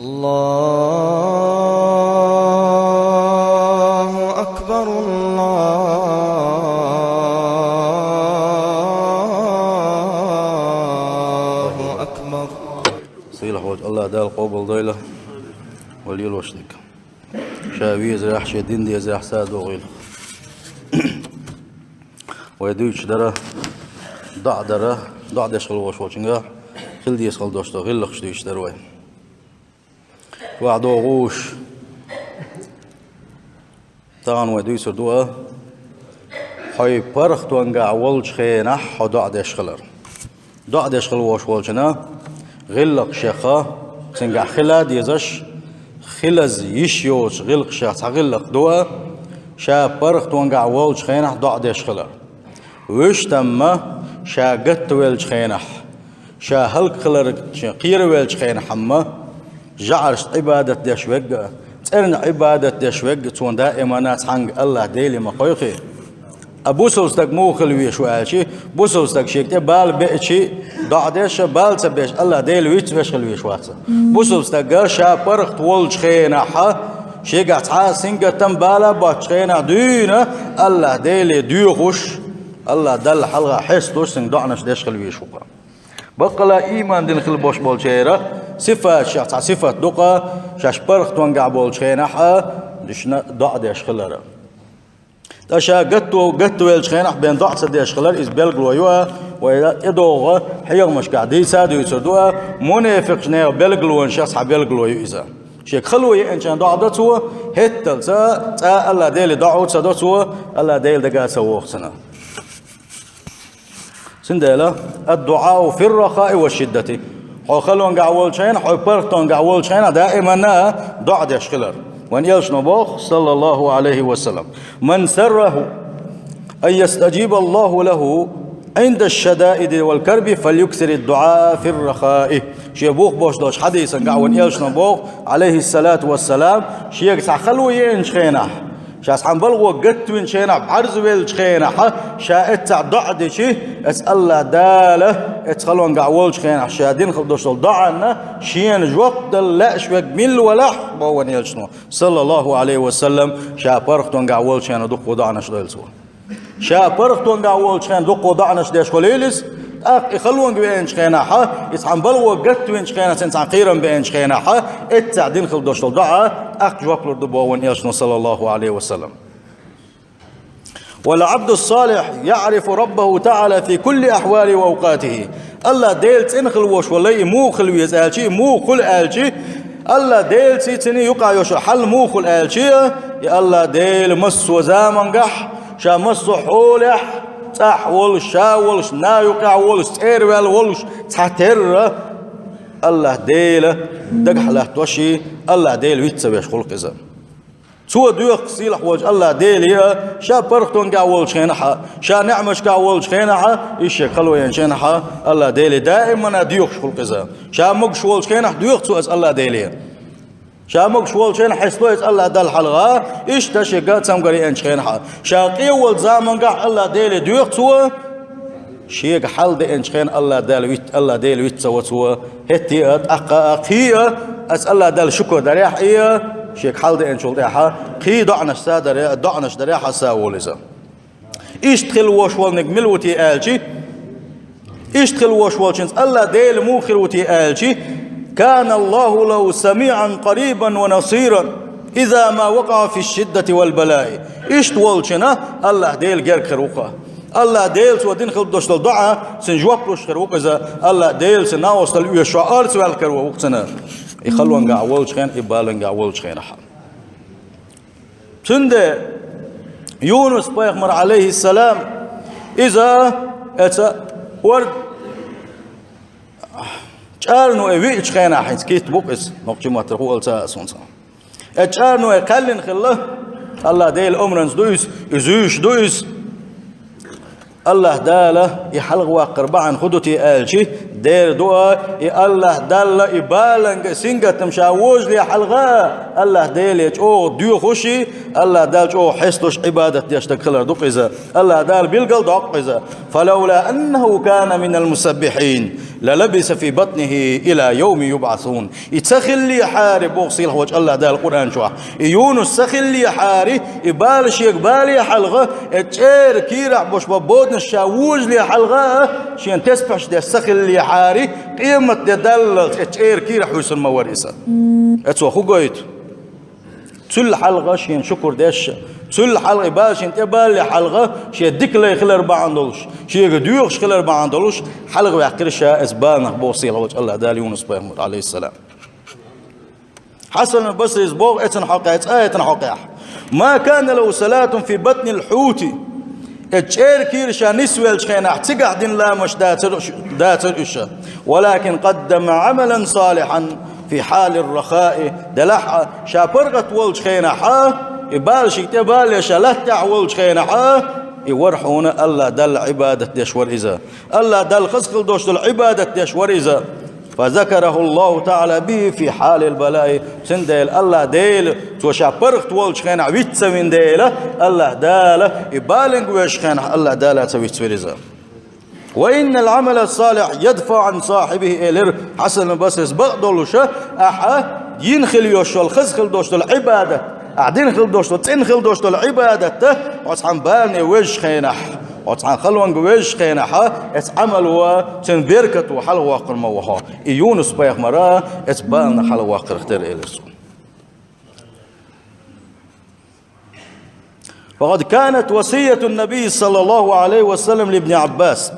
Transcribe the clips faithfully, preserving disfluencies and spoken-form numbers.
الله أكبر، الله أكبر. Сийлахь волчу Аллах Дала къобалдойла вай лелош дерг. Ша везарехь, шен дин дезарехь садогӀийла. Вай дуьйцуш дара, доӀа дара, доӀа деш хила волуш волчуьнга хила деза хила долуш долу гӀиллакхаш дуьйцуш дара вай. Ваха догӀуш, тахана вай дуьйцур ду а, хьо паргӀатонгахь волчу хенахь хьо доӀа деш хилар. ДоӀа деш хила волуш волчунна гӀиллакхаш яха, цуьнгахь хила дезаш, хилаза йиш йоцу гӀиллакхашех цхьа гӀиллакх ду а, ша паргӀатонгахь волчу хенахь доӀа деш хилар. Вуьш тамма ша гатта велчу хенахь, ша хӀаллакьхиларг шен кхеравеллачу хенахь-м, жӀарашна Ӏибадат деш верг а, цӀерна Ӏибадат деш верг а, цунна даимана цхьаьнга Аллах Деле ма кхойкхий. Ткъа бусалба стаг муха хила везаш ву аьлча, бусалба стаг шега тӀе бала беача а, доӀа деш а, бала ца беш а, Аллах Деле виц а веш хила везаш вац. Бусалба стаг ша паргӀат волчу хенахь, шегахь цхьа а сингаттам, бала а боцучу хенахь дуьйна Аллах Деле доьхуш, Аллах Далла хьалха хьесталуш, цуьнга доӀанаш деш хила везаш ву-кх. Баккъала а ийман дина хила болуш болчеран сифаташех цхьа сифат ду-кх, шаьш паргӀатонгахь болчу хенахь а, уьш доӀа деш хилар. Ткъа ша гатто-, гатта веллачу хенахь бен доӀа ца деш хилар, иза билгало ю а, вай тӀедогӀу хьехамашкахь дийца а дуьйцур ду а, мунепикъчу нехан билгалонашех цхьа билгало ю иза. Шега хало еанчу хенахь доӀа до цо, хӀетталц а, цкъа а Аллах Деле доӀа а ца до цо, Аллах Делан дага а ца воху цунна. Цундела: «Ад-дуӀау фир-рахаи ва шиддати». Хьо халонгахь волчу хенахь, хьо паргӀатонгахь волчу хенахь даимана а доӀа деш хилар. Вайн элчано боху, саллаллаху Ӏалайхи ва саллам: «Ман сарраху ан ястаджиба Аллаху лаху Ӏинда шадаиди вал карби, фалюксири дуӀаа фир-рахаи». Шен бух болуш долчу хьадисангахь вайн элчано боху, Ӏалайхиссалату вассалам, шега цхьа хало еанчу хенахь, ша цхьана балхо гатвинчу хенахь, бӀаьрзе веллачу хенахь, ша эццахь доӀа дичи, эцу Аллах Дала, эцу халонгахь волчу хенахь, ша дина хила долуш долу доӀанна шена жоп дала лаьаш верг милла валахь, боху вайн элчано, саллаллаху Ӏалайхи ва саллам, ша паргӀатонгахь волчу хенахь дуккха доӀанаш дойла цо. Ша паргӀатонгахь волчу хенахь дуккха доӀанаш деш хуьлийла иза, тӀаккха и халонга веанчу хенахь, и цхьана балхо гатвинчу хенахь, цуьнан цхьана кхерам беанчу хенахь, эццахь дина хила долуш долу доӀа тӀаккха жоп лур ду, боху вайн элчано, саллаллаху Ӏалайхи ва саллам. «Вал Ӏабдус-салихь яӀрифу Раббаху таӀала фи кулли ахьвали ва авкъатихи». Аллах Дела цӀена хила волуш волу лай и муха хила веза аьлчи, и муха хуьлу аьлчи, Аллах Делаций цуьнан юкъахь йолуш хьал муха хуьлу аьлчи, и Аллах Дела массо а замангахь, ша массо а хьолехь, цӀахь волуш, ша волуш, нах юкъахь волуш, цӀера ваьлла волуш, цхьатерра Аллах Дела дагахь латтош и, Аллах Дела виц ца веш хуьлу-кх иза. Цо доьху-кх сийлахь волчу Аллах Деле а, ша паргӀатонгахь волчу хенахь а, ша неӀмашкахь волчу хенахь а, и шега хало еанчу хенахь а, Аллах Деле даимана доьхуш хуьлу-кх иза. Ша могуш волчу хенахь доьху цо иза Аллах Деле. Ша могуш волчу хенахь хьесто иза Аллах Далла хьалха, иштта шега цамгар еанчу хенахь а. Ша къен волчу замангахь Аллах Деле доьху цо, шега хьал деанчу хенахь Аллах Дала вит-, Аллах Дела виц ца во цо, хӀетте а, тӀаккха а, кхин а, аса Аллах Далла шукур дарехь а, шега хьал деанчул тӀаьхьа, кхин доӀанаш ца даре-, доӀанаш дарехь а ца волу иза. Иштта хила волуш волниг мила ву те аьлчи, иштта хила волуш волчуьнца Аллах Дела муха хир ву те аьлчи, «Кана Аллаху лаху самиӀан къарибан ва насиран, иза ма вакъаӀа фи шиддати вал балаи». Иштта волчунна Аллах Дела герга хир ву-кх. Аллах Дела цо дина хила долуш долу доӀа, цуьнан жоп луш хир ву-кх иза, Аллах Дела цуьнан накъосталла оьшуш орца ваьлла хир ву-кх цунна. И халонгахь волчу хенахь, и балангахь волчу хенахь. Цундела Юнус-пайхамар, Ӏалайхиссалам, иза эца орд чӀарно и виъчу хенахь, хӀинца китта бу-кх иза, нохчийн маттара хӀу ала ца а суна цкъа. Эца чӀарно и кхаьллина хилла, Аллах Делан омранца ду иза, и зуьйш ду иза. Аллах Дала и хьалхаваккхар бахьана хӀун ду те аьлчи, Дера ду а, и АллахӀ Далла и баланга, сингаттам ша вожале хьалха а, АллахӀ Деле чӀогӀа доьхуш, АллахӀ Далла чӀогӀа хьесталуш, Ӏибадат деш стаг хилар ду-кх иза. АллахӀ Дала билгал доккху иза: «فلولا أنه كان من المسبحين للبث في بطنه إلى يوم يبعثون». И ца хиллехьара, боху сийлахьволчу АллахӀ Дала Къуръан чохь, и Юнус ца хиллехьара, и бала шега бале хьалха, э, чӀеран кийрахь болуш болу боданаш ша вожале хьалха а, шена тесбихьаш деш ца хиллехьара, къематде даллалц э, чӀеран кийрахь вуьсур ма вара иза. Э, цо хӀун гойту? Цул хьалха шена шукур деш, цул хьалха и бала шена тӀебалале хьалха, шен дика лай хилар бахьана долуш, шега доьхуш хилар бахьана долуш, хьалхаваьккхира ша эцу баланах, боху сийлахьволчу АллахӀ Дала Юнус-пайхамар, Ӏалайхиссалам. Хьасан аль-Басрис боху эцна хьокъехь, цкъа а эцна хьокъехь: «ما كان له صلاة في بطن الحوت». Э, чӀеран кийра ша нисвеллачу хенахь, цигахь дина ламазаш дацара уьш, дацара уьш. «ولكن قدم عملا صالحا في حال الرخاء». Делахь а, ша паргӀат волчу хенахь а, и бала шега тӀебалале ша лаьттахь волчу хенахь а, и вара хьуна АллахӀ Далла Ӏибадат деш вара иза. АллахӀ Далла хаза хила долуш долу Ӏибадат деш вара иза. «فذكره الله تعالى به في حال البلاء». Цундела АллахӀ Дела, цо ша паргӀат волчу хенахь виц ца вина дела, АллахӀ Дала и баланга везачу хенахь АллахӀ Дала ца вицвира иза. «وإن العمل الصالح يدفع عن صاحبه», элира Хьасан аль-Басрис, бакъдолуш, ахьа йина хила йолуш йолу, хаза хила долуш долу Ӏибадат, ахьа дина хила долуш долу, цӀена хила долуш долу Ӏибадат, хьо цхьана балане везачу хенахь, хьо цхьана халонга везачу хенахь, эцу Ӏамало, цуьнан беркато хьалхавоккхур ма ву хьо. И Юнус-пайхамар эцу баланах хьалхавоккхурх тера, элира цо. «وقد كانت وصية النبي صلى الله عليه وسلم لابن عباس».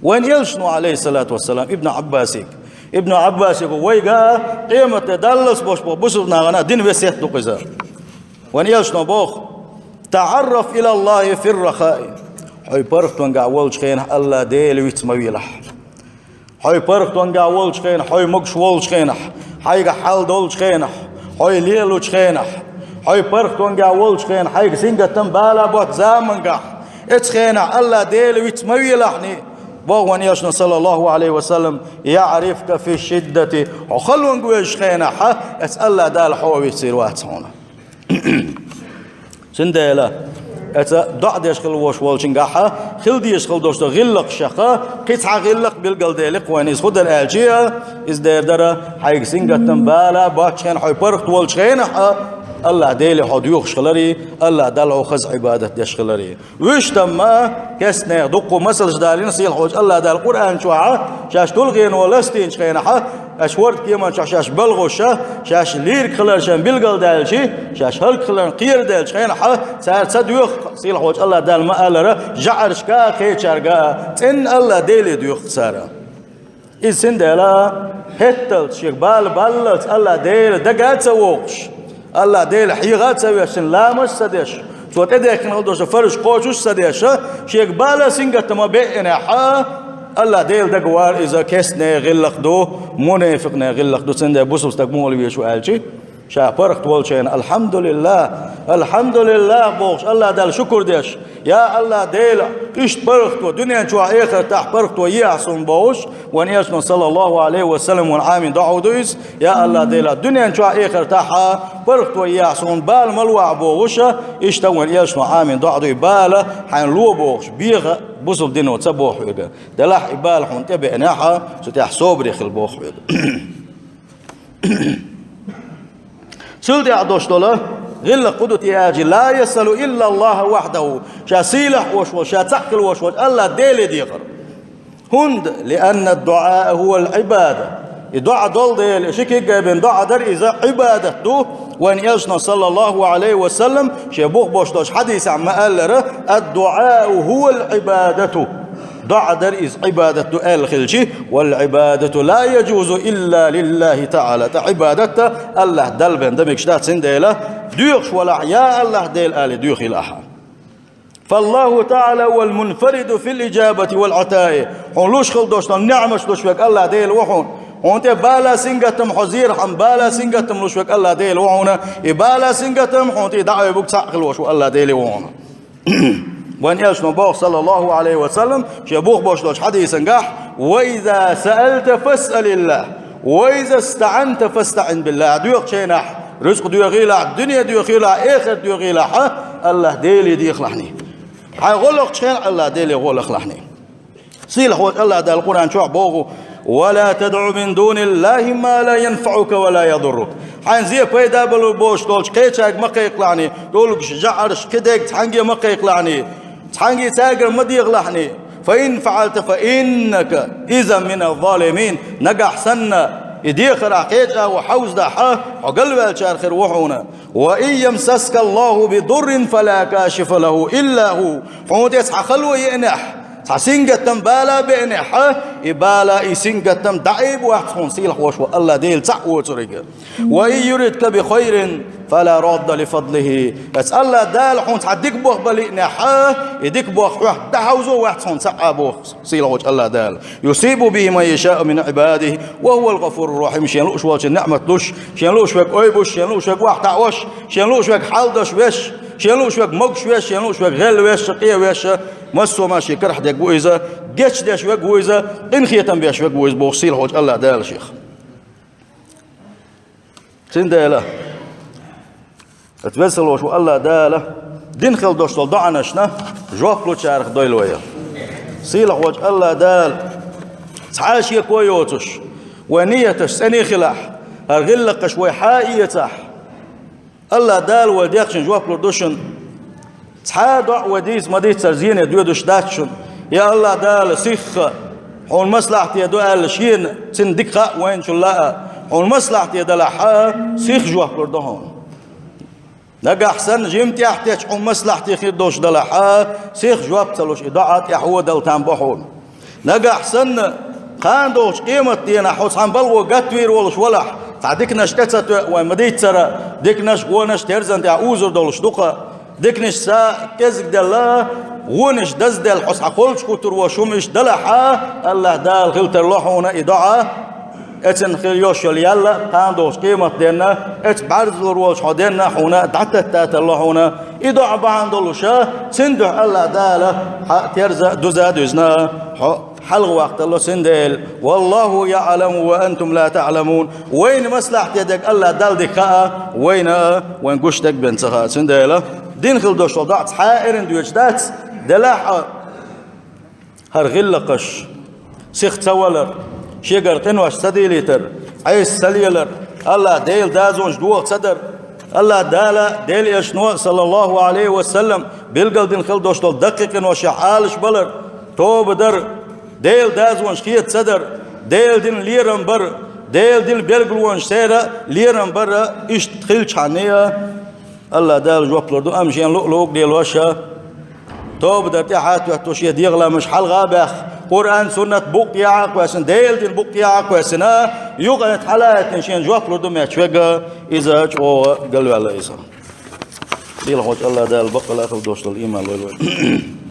Вайн элчано, Ӏалайхиссалату вассалам, Ибн Ӏаббасига. Ибн Ӏаббасига вайга къематде даллалц болуш болу бусулба нахана дина весет ду-кх иза. Вайн элчано боху: «تعرف إلى الله في الرخاء». Хьо паргӀатонгахь волчу хенахь АллахӀ Дела виц ма велахь. Хьо паргӀатонгахь волчу хенахь, хьо могуш волчу хенахь, хьайга хьал долчу хенахь, хьо лелочу хенахь, хьо паргӀатонгахь волчу хенахь, хьайга сингаттам, бала боцу замангахь, эцу хенахь АллахӀ Дела виц ма велахьний, боху вайн элчано, саллаллаху Ӏалайхи ва саллам: «يعرفك في الشدة». Хьо халонга везачу хенахь, эцу АллахӀ Дала хьо вицвийр вац хьуна. Цундела, эца доӀа деш хила волуш волчуьнгахь хила дезаш хила долуш долу гӀиллакхашха кхин цхьа гӀиллакх билгалдели-кх вайна иза. ХӀун дара аьлча, иза дера дара, хьайга сингаттам, бала боцчу хенахь, хьо паргӀат волчу хенахь, АллахӀ Деле хьо доьхуш хиларе, АллахӀ Далла хьо хаза Ӏибадат деш хиларе. Вуьш тамма, кестнех дуккха масалш далийна сийлахьволчу АллахӀ Дала Къуръан чохь, шаьш тулгӀено ластийначу хенахь, аша хӀордкеман чохь шаьш балхуш, шаьш лийриг хилар шайн билгалдаьлча, шаьш хӀаллакьхиларна кхераделлачу хенахь, цара ца доьху сийлахьволчу АллахӀ Дала ма-аллара, жӀарашка а, кхечаьрга а, цӀенна АллахӀ Деле доьху цара. Иза цундела, хӀетталц, шега бала баллалц АллахӀ Дела дага а ца воккхуш, АллахӀ Дела хьеха а ца веш, цуьнан ламаз а ца деш, цо тӀедехкина хила долуш фарзаш кхочуш а ца деш, шега бала а, сингаттам а беънехь, АллахӀ Дела дага вар иза кестнех гӀиллакх ду, мунепикънех гӀиллакх ду, цундела бусулба стаг муха везаш ву аьлча, ша паргӀат волчу хенахь: «АлхьамдулиллахӀ, АлхьамдулиллахӀ», – бохуш, АллахӀ Далла шукур деш: «Я АллахӀ Дела, иштта паргӀато, дуьнен чохь, эхартахь паргӀато ехьа суна», – бохуш, вайн элчано, саллаллаху Ӏалайхи ва саллам, вайна Ӏамийна доӀа ду иза: «Я АллахӀ Дела, дуьнен чохь, эхартахь паргӀато ехьа суна, бала ма лолахь», – бохуш, иштта вайн элчано Ӏамийна доӀа ду и: «Бала хьайна ло», – бохуш, беха бусулба дино ца боху хьоьга. Делахь и бала хьуна тӀебеънехь, цу тӀехь собаре хила боху хьоьга. Цул тӀаьхьа долуш долу гӀиллакх хӀун ду те аьлча: «لا يسأل إلا الله وحده». Ша сийлахь волуш волу, ша цхьаъ хила волуш волчу АллахӀ Деле дехар. ХӀунда? «لأن الدعاء هو العبادة». И доӀа долу дела, ши кегий бен доӀа дар иза Ӏибадат ду. Вайн элчано, саллаллаху Ӏалайхи ва саллам, шен бух беш долчу хьадисехь ма-аллара: «الدعاء هو العبادة». ДоӀа дар иза Ӏибадат ду аьлла хилча, «والعبادة لا يجوز إلا لله تعالى». Ткъа Ӏибадат АллахӀ Далла бен дан мегаш дац, цундела доьхуш валахь, я АллахӀ Дела, али доьхийла ахьа. «فالله تعالى هو المنفرد في الإجابة والعطاء». Хьуна луш хила долуш долу ниӀматаш луш верг АллахӀ Дела ву хьуна. Хьуна тӀе бала, сингаттам хьо зерхьама, бала, сингаттам луш верг АллахӀ Дела ву хьуна. И бала, сингаттам хьуна тӀе дӀаайбург цхьаъ хила волуш ву АллахӀ Дела ву хьуна. Вайн элчано боху, саллаллаху Ӏалайхи ва саллам, шен бух беш долчу хьадисангахь: وإذا سألت فاسأل الله وإذا استعنت فاستعن بالله. Доьхучу хенахь, рузкъа доьхийла, дуьне доьхийла, эхарт доьхийла, хьан АллахӀ Деле дехалахь. Хьайн гӀо лохучу хенахь АллахӀ Деле гӀо лахалахь. Сийлахьчу АллахӀ Дала Къуръан чохь боху: ولا تدع من دون الله ما لا ينفعك ولا يضرك. Хьайн зе пайда балур боцуш долчу кхечаьрга ма кхайкхалахь, тӀулгаш, жӀараш, кхидерг цхьаьнгге ма кхайкхалахь, цхьаьнгге цаьргара ма дехалахь. فإن فعلت فإنك إذا من الظالمين. Нагахь санна и дехарехь кхечу агӀор хьовзадахь, хьо галваьллачарах хир ву хьуна. وإن يمسسك الله بضر فلا كاشف له إلا هو. Хьуна тӀе цхьа хало еанехь, цхьа сингаттам, бала беанехь, и бала, и сингаттам дӀаайба вац хьуна сийлахьчу АллахӀ Дела цхьаъ воцург. وإن يردك بخير فلا راد لفضله. Аса АллахӀ Дала хьуна цхьа дика бохам бан лиънехь, и дика бохам хьох дӀахьовзо вац хьуна цхьа а боху сийлахьчу АллахӀ Дала. يصيب به من يشاء من عباده وهو الغفور الرحيم. Шен лууш волчу ниъмат луш, шен лууш верг ойбуш, шен лууш верг охьатаӀош, шен лууш верг хьалдош веш, шен лууш верг могуш веш, шен лууш верг гӀел веш, къе веш, массо а ма шен карахь дерг ву иза, гечдеш верг ву иза, къинхетам беш верг ву иза боху сийлахьчу АллахӀ Дала шех. Цундела, оцу веза волчу АллахӀ Дала дина хила долуш долу доӀанашна жоп лучарах дойла вай. Сийлахьчу АллахӀ Дала цхьа а шеко йоцуш, вайн нияташ цӀена хилахь, хӀара гӀиллакхаш вай хьаэцахь, АллахӀ Дала вай дехначун жоп лур ду шуна. Цхьа а доӀа вай дийца ма-дийццара зене доьдуш дац шуна. Я АллахӀ Дала, сихха, хьуна маслахьте ду аьлла шена, цуьнан дика хаьа вайначул а, хьуна маслахьте далахь, сиха жоп лур ду хьуна. Нагахь санна жимма тӀаьхьа тетташ хьуна маслахьте хир долуш далахь, сиха жоп ца луш, и доӀа тӀаьхьо дала там бо хьуна. Нагахь санна, кхана догӀучу къематденахь хьо цхьана балхо гатвийр волуш валахь, цхьа диканаш тӀе ца тоьа вайн ма-дийццара, диканаш, вонаш терзан тӀехь узур долуш ду-кха. Диканашца кӀезиг делла, вонаш дазделла хьо цхьа холчу хӀуттур волуш хӀума иштта далахь, АллахӀ Дала хила тарло хьуна и доӀа. Эцна хир йолуш йолу ял а, кхана догӀучу къематденна, эцна бӀаьрзалур волчу хьо денна хьуна дӀататта тарло хьуна. И доӀа бахьана долуша, цуьнан дуьхьа АллахӀ Дала хьан терза а, дуза а дуьзна, хьо хьалха ваккха тарло цуьндела. والله يعلم وأنتم لا تعلمون. Вайна маслахьте дерг АллахӀ Далла дика хаьа, вайна а, вайн гуш дерг бен ца хаьа. Цундела, дина хила долуш долу доӀа цхьа а эрна доьдуш дац, делахь а, хӀара гӀиллакхаш, сиха ца валар, шегара къинош ца дийлийтар, Ӏеса ца лелар, АллахӀ Делан дозанаш дохо ца дар, АллахӀ Дала, Делан Элчано, саллаллаху Ӏалайхи ва саллам, билгалдина хила долуш долу даккхий къиношех Ӏалаш балар, тоба дар, Делан дозанаш хета ца дар, Делан дин лерам бар, Делан дин билгалонаш церан лерам бар, иштта хилчхьана а, АллахӀ Дала жоп лур ду, амма шен луъ-луъург лелош а, тоба дар тӀаьхьа а тоьттуш, шен дегӀаламаш хьалха а баьхна, Къуръан, суннат букъ тӀехьа а кхоьссина, Делан дин букъ тӀехьа а кхоьссина, юкъа хьалаьцна шена жоп лур ду моьттуш верг, иза чӀогӀа галваьлла иза. Сийлахьчу АллахӀ Дала баккъалла а хила долуш долу ийман лойла вайн.